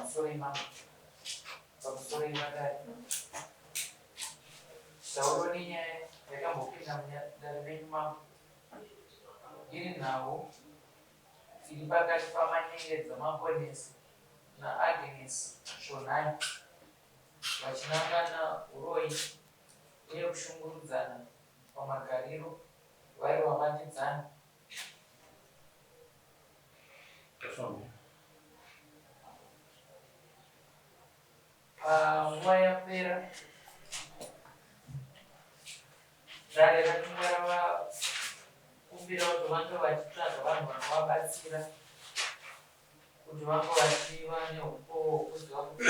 Pamusoro imambo. Pamusoro imatare. Tauro nenyaya yakambopinda mudare menyu mambo. Iri nhau iri pakati paManyengedza Makonese naAgnes Shonhai vachinangana huroyi uye kushungurudzana pamagariro vari vavakidzani. Panguva yapera, dare rakanga ravakumbira kuti vange vachitsvaga vanhu vanovabatsira kuti vange vachiva neumbowo hwekuziva kuti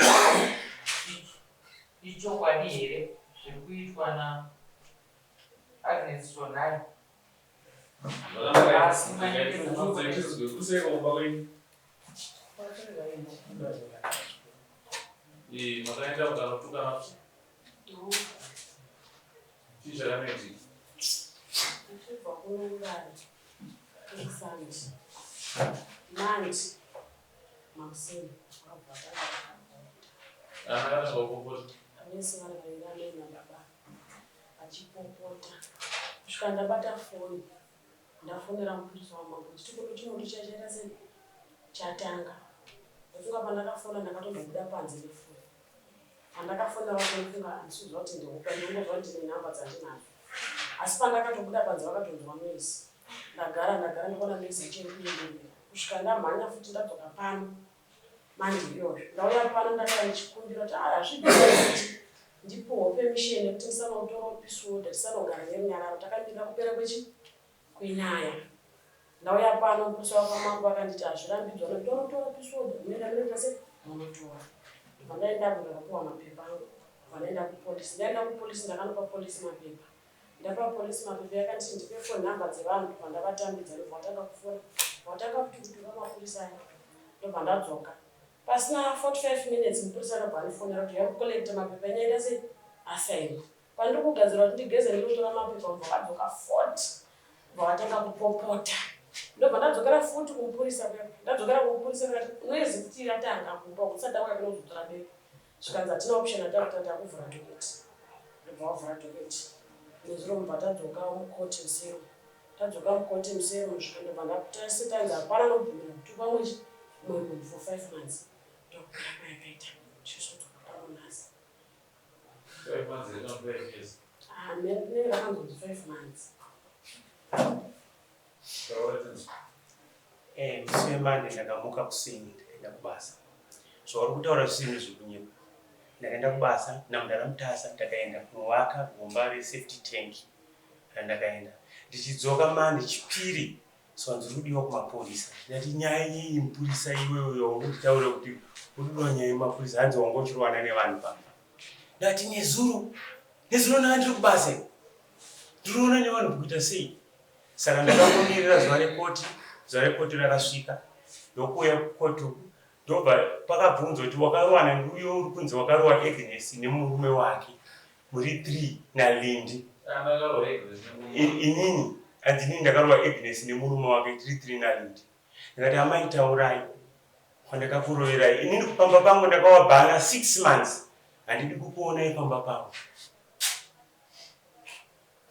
ichokwadi here zviri kuitwa naAgnes Shonhai. Makaenda mukanotukana futi. Chii chakanoitika? Ndichibva kuno kudare kuSande Mandi makuseni wakabva Ana akatanga kupopota. Vese vari vaviri amai nababa vachipopota kusvika ndabata foni ndafonera mupurisa wamambo ndichiti kuno chimoto chiya chaita sei chatanga ndofunga pandakafona ndakatombobuda panze nefoni pandakafonera vacho ndofunga handisi kuziva kuti ndeupa ndinongoziva kuti ndine nhamba dzandinadzo asi pandakatobuda panze vakatonzwa noise ndagara ndagara ndikuona noise ichiri kuenderera kusvika ndamhanya futi ndadzoka pano Manje iyoyo ndauya pano ndakauya ndichikumbira kuti ah, hazvibviri kuti ndipuhwo permission yekuti ndisanotora peace order tisanogara nerunyararo takamirira kupera kwechi kwenyaya. Ndauya pano mupurisa wakwamambo akanditi hazvirambidzwa notora peace order munoenda munoita se munotora. Ndobva ndaendako ndakapuwa mapepa angu ndobva ndaenda kupolisi ndaenda kupolisi ndakanopa polisi mapepa Ndapa police mapepa yakanditi ndipe phone number dzevanhu ndobva ndavatambidza ndobva vatanga kufona vatanga futi kutuka mapurisa aya ndobva ndadzoka pasina 45 minutes mupurisa akabva andifonera kuti yakucollecta mapepa enyu aita sei asainwa pandiri kugadzira kuti ndigeze ndinotora mapepa ndobva vadzoka 40 ndobva vatanga kupopota ndobva ndadzokera futi kumupurisa kuya ndadzokera kumupurisa ndikati noise kuti yatanga kumba usati ndauya kunozotora bepa Zvikanzi hatina option atakuta takuvhura docket. Ndobva wavhura docket. Nezuro mubva tadzoka mucourt musero. Tadzoka mucourt musero musvika ndobva ndatese tanzi hapana anobvumira kutuka umwe chi umwe munhu for 5 months. Ndokupera kwayakaita. Tichizodzoka pano nhasi. 5 months here kana 5 years? Ah, ndinenge ndakanzonzi 5 months. Eh, musi weMonday ndakamuka kuseni ndikaenda kubasa. Zvauri kutaura zvisiri zvekunyepa. Ndakaenda kubasa namudhara Mutasa takaenda kunovaka gomba resafety tank randakaenda. Ndichidzoka Monday chipiri so ndiri kudiwa kumapurisa. Ndati nyaya yei mupurisa iwewe wangonditaura kuti uri kudiwa nyaya yemapurisa hanzi wanga uchirowana nevanhu pamba. Ndati nezuro nezuro ndanga ndiri kubasa ndiriona nevanhu kuita sei Saka ndakangomirira zuva rekoti, zuva rekoti rakasvika ndokuuya kukoti uku ndobva pakabvunzwa kuti wakarowana ndiuyo uri kunzi wakarowa Agnes nemurume wake muri 3 naLindi. Inini hanzi inini ndakarowa Agnes nemurume wake tiri 3 naLindi. Ndikati amai taurai kwandakakuroverai inini pamba pangu ndakawabhana 6 months handidi kukuonai pamba pangu.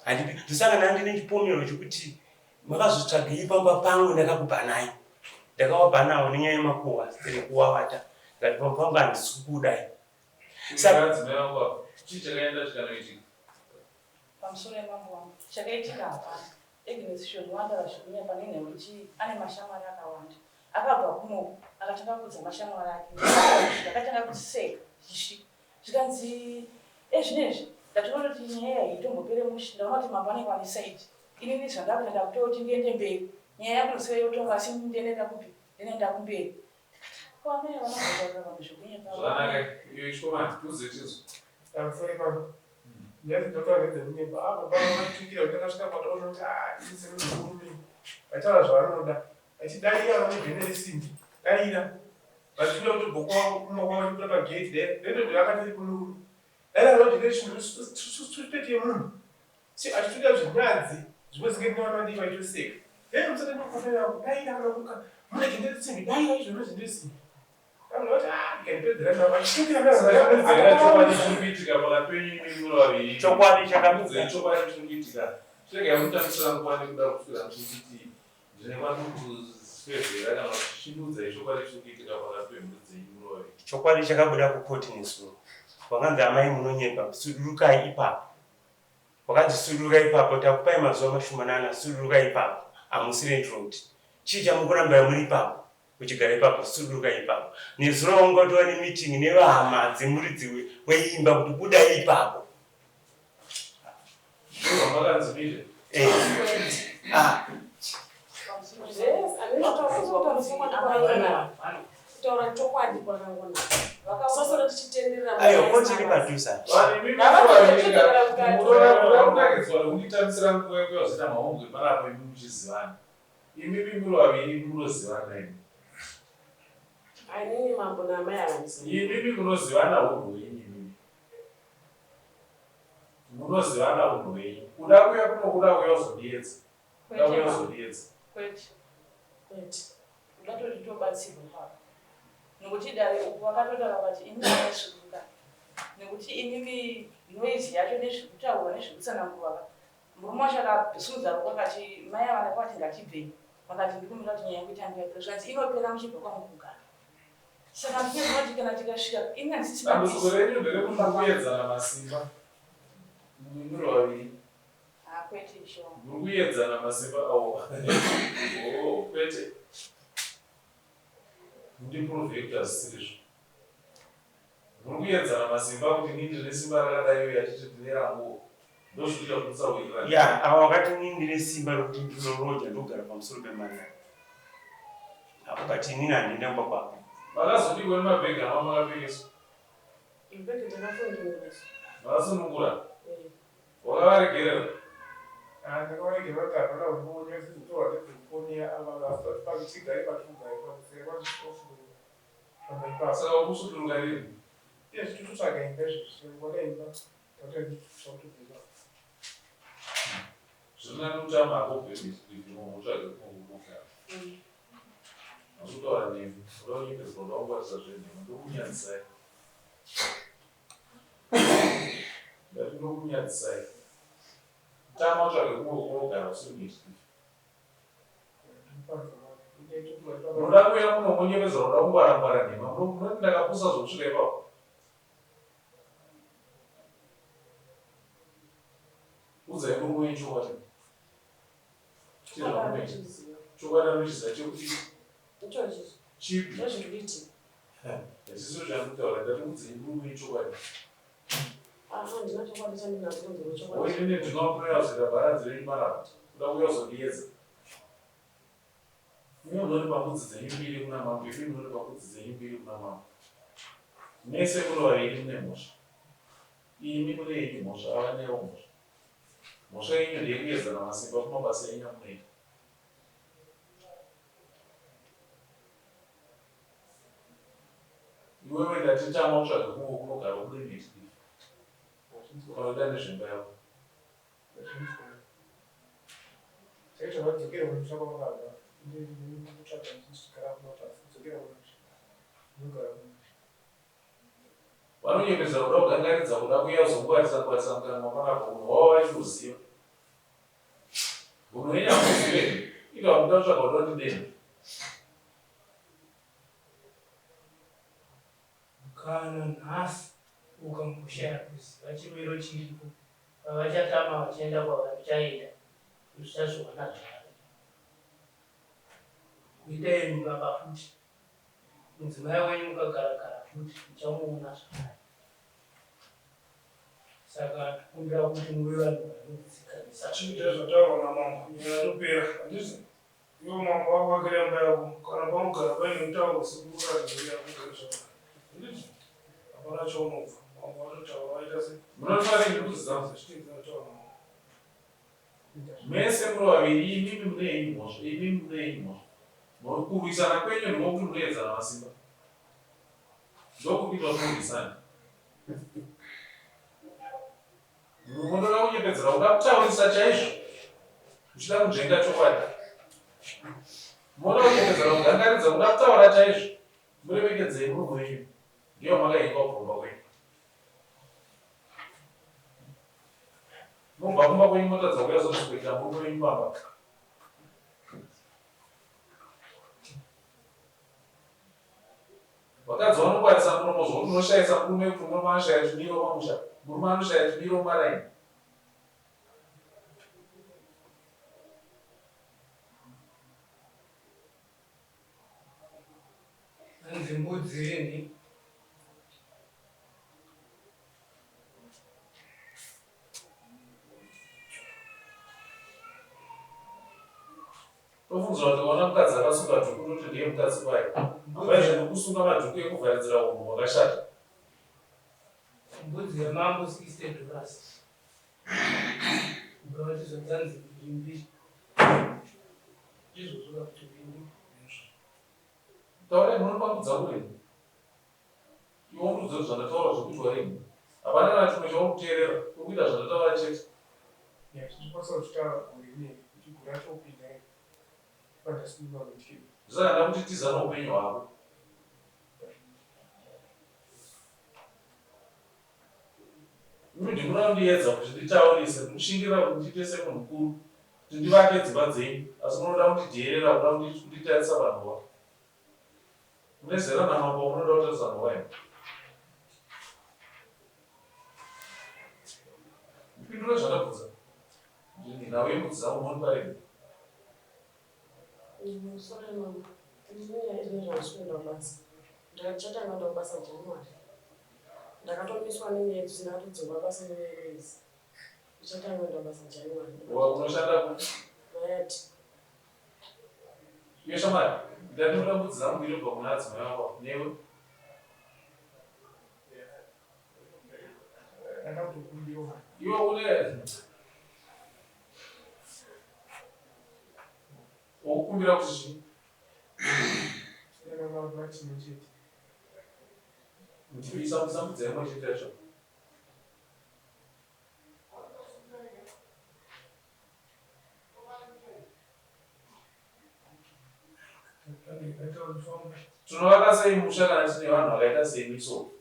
Handidi ndosaka ndanga ndine chipomero chekuti makazvitsvagei pamba pangu ndakakubhanai. Ndakawabhanawo nenyaya yemakuhwa rekuwawata ndikati pamba pangu handisi kukudai. Saka chii chakaenda chikanoitika? Pamusoro yamambo wangu chakaitika hapana. Agnes Shonwanda Vazvikunya pane nhau ichi ane mashamwari akawanda. Akabva kunoku akatanga kuudza mashamwari ake. Ndakatanga kuseka tichisvika. Zvikanzi ezvinezvi ndatoona kuti nyaya iyi itombopere mushe ndaona kuti mambo anenge ane side inini zvandakuita ndakutoti ndiende mberi nyaya yangu ndosiya yotongwa asi ndiende kupi ndinoenda kumberi ndikati ko amai vanozotaurira vanhu zvekunyepa Zvakanaka iyo ichikomana tiuze tizwe. Pamusoro ipapo. Nyaya dzinotaura ndedzekunyepa. Ah baba vakatukira kuti ndakasvika pataona kuti ah ini semunhu murume. Vataura zvavanoda. Vachidaira vane bhene resimbi. Daira. Vachipinda kutobva kwavo kumba kwavo vachipinda pagate dai dai ndo vakati kuno. Dai ravo jene resimbi suspect yemunhu. Si achituka zvinyadzi zvimwe zinge ndinoona vadii vaitoseka. Dai musati mukufera daira kana kuka mune jende resimbi daira izvozvo jende resimbi. Vanhu vati ah Chokwadi chiri kuitika pakati penyu imi muri vaviri. Chokwadi chakabuda. Udzai chokwadi chiri kuitika. Chiregai kutambisira nguva nekuda kuswera muchinditi ndine kwandiri kana kuti chindiudzai chokwadi chiri kuitika pakati pemhuri dzenyu muri vaviri. Chokwadi chakabuda kukoti nezuro. Wakanzi amai munonyepa, sudurukai ipapo. Wakanzi sudurukai ipapo, takupai mazuva mashomanana, sudurukai ipapo. Hamusi landlord. Chii chamukurambira muri ipapo? Uchigara ipapo, sudurukai ipapo. Nezuro wanga watova nemeeting nevahama dzemuridzi weimba kuti budai ipapo. Ndozvamakanzi mire. Eh. Ah. Yes, kutaura chokwadi kwakangonaka. Sosoro tichitenderera. Ayo, koti iri padhuze. Vanhu imi muri vaviri munoda kunakidzwa nekunditambisira nguva yekuya kuzoita mahumbwe panapa imi muchizivana. Imimi muri vaviri munozivana imi. Ainini mambo naamai havandisi. Imimi munozivana hunhu hwenyu imimi. Munozivana hunhu hwenyu. Kuda kuya kuno kuda kuya kuzondiedza. Kuda kuya kuzondiedza. Kwete. Kwete. Kuda toti tobatsirwa papa. Nekuti dare uku vakatotaura vakati imi makasvibuka. Nekuti imimi noise yacho nezvekutaura nezvekutsanangurwa murume wacho akasimudza ruoko akati mai ava ndakavati ngatibvei vakati ndikumira kuti nyaya yangu itange yapera zvikanzi inopera muchibva kwamukugara saka ndinoziva kuti kana tikasvika ini handisisi Dambudziko renyu nderekuti muri kuedzana masimba. Muri vaviri. Kwete isho. Muri kuedzana masimba awo. Oh, kwete. Mundiprove kuti hazvisirizvo. Muri kuedzana masimba kuti inini ndine simba rakadai uye achiti ndine ranguwo. Ndozvikuita kuti musawirirana. Ya, ava wakati inini ndine simba rokuti ndinoroja ndogara pamusoro pemari yako. Apo but inini handiende kumba kwako. Makazodikwa nemabhegi ama makapfekeswa. Mabhegi ndakasunungura. Makasunungura. Eh. Wakavaregerera. Ah, ndakavaregerera kuti hapana kumbonya sezvotorwa nezvekuponeya ava vasati pakuchigare patikugara ipapo saka kwazvitosunungura zvamba ipapo. Saka ukusuduruka rini? Iye zvitototsvaga imba izvezvi tikuona imba takutoibva ipapo. Zviri nani utama hako kubve utsvage kumwe kunogara. Asi kutaura nemi, uda kunyepedzwa, uda kungwarisa zvenhema, ndokunyadzisai. Ndati ndokunyadzisai. Tama utsvage kumwe kunogara usiri kuHeathcliff. Unoda kuuya muno monyepedzera unoda kungwara ngwara nhema. Munoti ndakapusa zvokusvika ipapo. Udzai murume wenyu chokwadi. Chezvamunoita. Chokwadi anochiziva chekuti Ichochi. chipi. Ndozviri kuitika. Hachisicho chandikutaura. Ndati udzai murume wenyu chokwadi. Ah, handina chokwadi chandinacho kunzwa chokwadi. Inini ndinokuya kuzoita bharanzi renyu panapa. Kuda kuuya kuzondiedza. Imi munoripa mbudzi dzenyu mbiri kuna mambo, imi munoripa mbudzi dzenyu mbiri kuna mambo. Mese muri vaviri mune mhosva. Imi mune yenyu mhosva, ava newo mhosva. Mhosva yenyu ndeyekuedzana masimba kumabasa enyu amunoita. Iwewe ndati tama utsvage kumwe kunogara ubude muHeathcliff. Unoda nezvemba yako. Chaita vadzokere kumusha kwavakabva. Ndikutsvaga ndichigara kunota asi kudzokera kumusha. Ndinogara kumusha. Vanonyepedzera kuda kugangaridza kuda kuuya kuzongwarisa ngwarisa mukanwa panapa unhu hwavo vachitoziva. Hunhu hwenyu hamuzive here? Inga muda kutsvaga kuda kundidena. Kana nhasi ukangoshaya kuziva chimiro chiripo pavachatama vachienda kwavachaenda uchazowana zvakare. Kuita imi baba futi mudzimai wenyu mukagara gara futi muchamuona zvakare. Saka tokumbira kuti muve vanhu vanodzikamisa. Chiita zvataurwa namambo nyaya yatopera handiti? Iwe mambo wakuvakira imba yako kana paunogara paine mutauro sekuru kuratidza kuti akugare zvakanaka handiti? Hapana chaunobva mambo vatotaura vaita sei? Munotora rini mbudzi dzangu? Zvichiteedzera zvataurwa namambo. Mese muri vaviri imimi mune yenyu mhosva, imimi mune yenyu mhosva. Kurwisana kwenyu ndiko kuti munoedzana masimba. Ndokukuita kuti murwisane. Munoda kunyepedzera kuda kutaurisa chaizvo uchida kunzvenga chokwadi. Munoda kunyepedzera kugangaridza kuda kutaura chaizvo. Muremekedzei murume wenyu. Ndiyo makainga kubva kwenyu. Mobva kumba kwenyu motadza kuuya zozvikuita murume wenyu pamba. Vakadzi vanokwanisa muromo zvokuti unoshayisa murume kuti murume anoshaya chimiro pamusha. Murume anoshaya chimiro mumaraini. Hanzi mbudzi rinhi? Tofunzwa kuti ukaona mukadzi akasunga dhuku toti ndiye mukadzi kwaye. Amai zvekusunga madhuku ekuvharidzira unhu hwakashata. Mbudzi yamambo 60 dollars. Ndoratidzwa dzanzi mbiri mbiri. Ndizvozvo ka kuti mbiri mbiri. Taurai munopangudza kure. Iwe undiudze kuti zvandataura zvekuitwa rini. Hapana kana chimwe chauri kuteerera. Uri kuita zvandataura chete. Yeah, tichikwanisa kuchitaura gore rineri kuti gore racho kupinda iri. Pandasimuka kuti Ndosaka ndakuti tiza noupenyu hwako. Imi ndikuda kundiedza kuti nditaurise, ndikushingirira kuti ndiite semunhu mukuru, kuti ndivake dzimba dzenyu, asi munoda kundidheerera, kuda kunditarisa panhova. Mune zera namambo wamunoda kutarisa nhova imi. Ndipindure zvandabvunza. Ndini nhau yembudzi dzangu munonipa rini? Sorry mama, ndine izvozvo handisi kuenda kubasa. Ndichatanga kuenda kubasa January. Ndakatomiswa nenyaya idzi ndakatodzingwa basa nenyaya idzi. Ndichatanga kuenda kubasa January. Unoshanda kupi? Mayati. Iwe shamwari, ndati mbudzi dzangu mbiri kubva kuna adzimai wako newe. Iwe une Wokukumbira kuti chii? Ndibisa musambudza imwe chete yacho. Tinovaka sei musha kana tine vanhu vakaita semi so?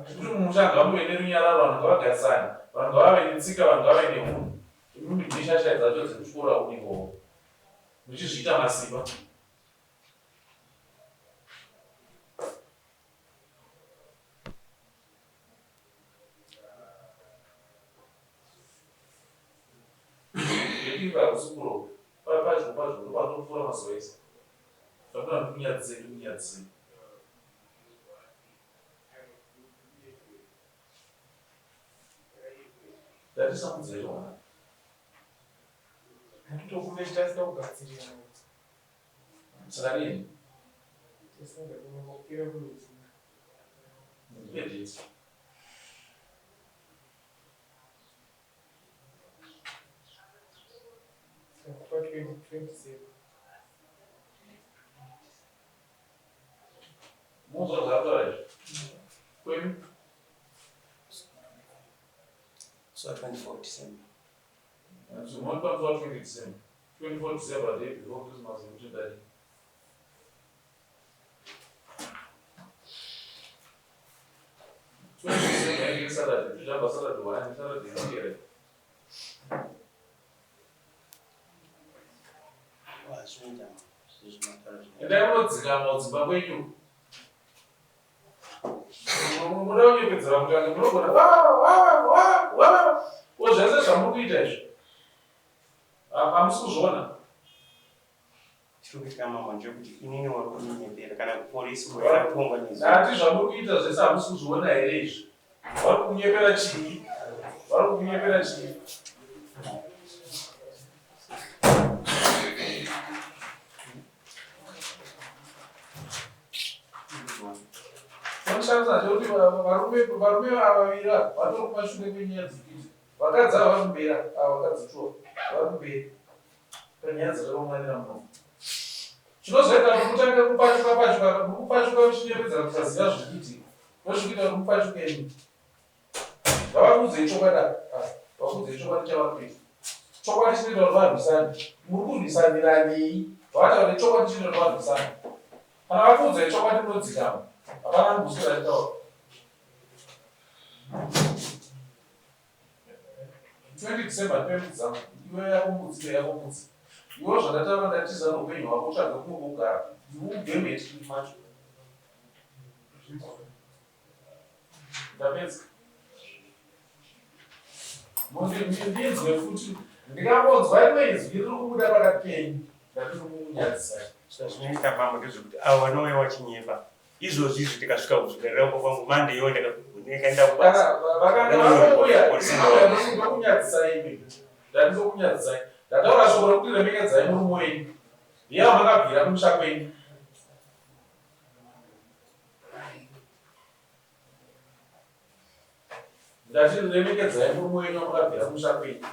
Kuti mumusha ngamuve nerunyararo, vanhu ngavagarisane, vanhu ngavave netsika, vanhu ngavave nehunhu. Imimi mune shasha dzacho dzekutyora hunhu ihwohwo muchizviita masimba. Ndipinga hakusi kurova. Padyo padyo ndopanopfuura mazuva ese. Ndakuna ndikunyadzisei ndikunyadzisei. Ndatisamudza here mwana? Nditokume chitasida kugadzirira. Saka rini? Tisina kugadzirira kupera kwemwedzi. Ndipe date. Saka 2027. Munzwa zvaataura izvi? Kwenyu? So 24 December. Zvinoonekwa musi wa 20 December. 24 December day before Christmas yekuti ndadi. December inenge Saturday, tujamba Saturday one, Saturday inokera. Endai munodzikama kudzimba kwenyu. Munoda kunyepedzera mutange munogona ko zvese zvamuri kuita izvi hamusi kuzviona. Chiri kuitika mambo ndechekuti inini wari kundinyepera kana kupolisi yakatongwa nezuro. Ndati zvamuri kuita zvese hamusi kuzviona here izvi? Vari kunyepera chii? Vari kunyepera chii? Vanoshandisa zvekuti varume varume ava vaviri ava vatori kumashure kwenyaya dzekuita. Vakadzi ava vari kumberi ava vakadzi two vari kumberi panyaya dzatakaunganira muno. Chinozoita kuti mutange kupachuka pachuka muri kupachuka muchinyepedzera kusaziva zviri kuitika. Ndozviri kuita kuti mupachuke imi. Ngavakuudzei chokwadi apa. Vakuudzei chokwadi chavari kuita. Chokwadi chinoita kuti varwisane. Muri kurwisaniranei? Vataure chokwadi chinoita kuti varwisane. Kana vakuudzai chokwadi munodzikama. Hapana mbusira nditaura. 20 December ndipe mbudzi dzangu. Iwe yako mbudzi, iwe yako mbudzi. Iwe zvandataura ndatiza noupenyu hwako utsvage kumwe kwekugara. Ndiugemeti macho. Ndapedza. Mundinzwe futi ndikambonzwa rimwe izwi riri kubuda pakati penyu ndati ndikukunyadzisai. Zvazvinoita mambo ndezvekuti avo vanouya vachinyepa izvozvi izvi tikasvika kuzvigarira kumba kwangu mande iyo ndakaenda kubasa Vakanga vauya ndokunyadzisai imi. Ndati ndokunyadzisai. Ndataura shoko rekuti remekedzai murume wenyu. Ndiye wamakabvira kumusha kwenyu. Ndati remekedzai murume wenyu wamakabvira kumusha kwenyu.